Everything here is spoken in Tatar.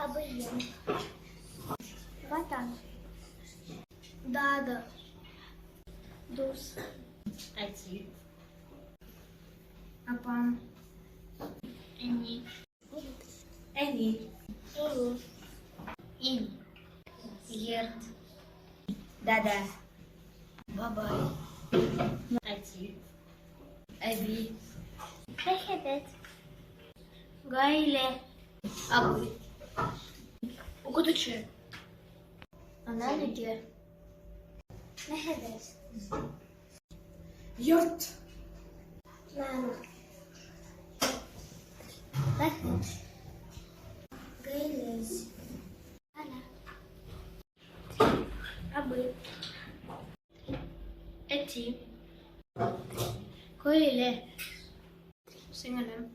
Абыем. Ватан. Дада. Дус. Әти. Апам. Әни. Әни. Әни. Ин. Йорт. Дада. Бабай. Әти. Әби. Мәхәббәт. Гаилә. Абый. Укытучы. Ана йөге. Мәхәббәт. Йорт. Мама. Бәхет. Гаилә. Ана. Абый. Әти. Гаилә. Сеңелем.